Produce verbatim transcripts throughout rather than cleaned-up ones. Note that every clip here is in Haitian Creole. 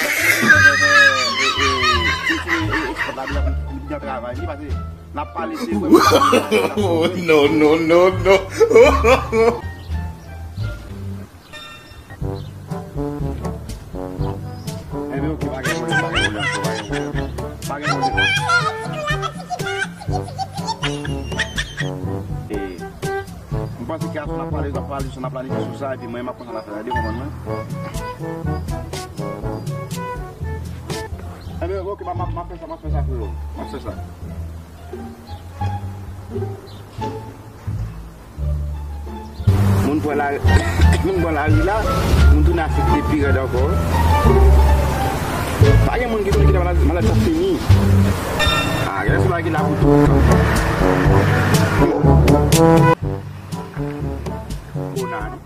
Li fè, fè, fè, e, e, ti, ti, e, e, espòt la, li ap, li ap travay, li pase, n ap pale, se vre. No, no, no, no. Enben, oke, pa gen pwoblèm, pa gen pwoblèm, pa gen pwoblèm. Pa gen pwoblèm. E, m panse ke aswè n ap pale, n ap pale sou, n ap planifye sou sa, epi mwen, m ap konsa n ap fè, tande, konprann mwen? Enben, oke, m ap, m ap, m ap fè sa, m ap fè sa, frero. M ap fè sa. Moun pran la, moun pran lari la, moun tounen afekte pi rèd ankò. Pa gen moun ki konnen kilè malad, malad sa fini. Ah, gen sou la ki la pou tout tan. Kona, non?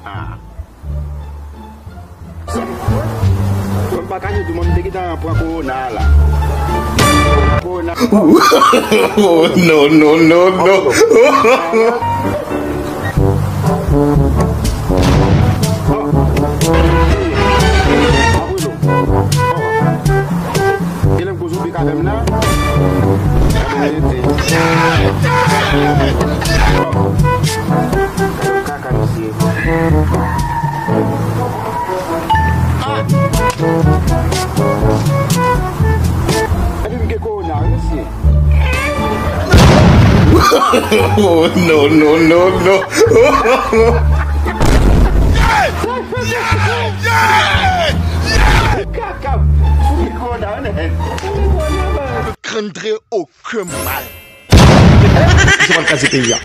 Ah. Mwen pa kache tou, mwen te gentan pran kowona la. Kowona. No, no, no, no. Genlè m gon zonbi k avè m la. Gade yon kaka misye. Epi m gen kowona, wi, mesye. No, no, no, no. Kaka, m gen kowona, nèg. Krantre okenn mal. Se pa l ka di peyi a.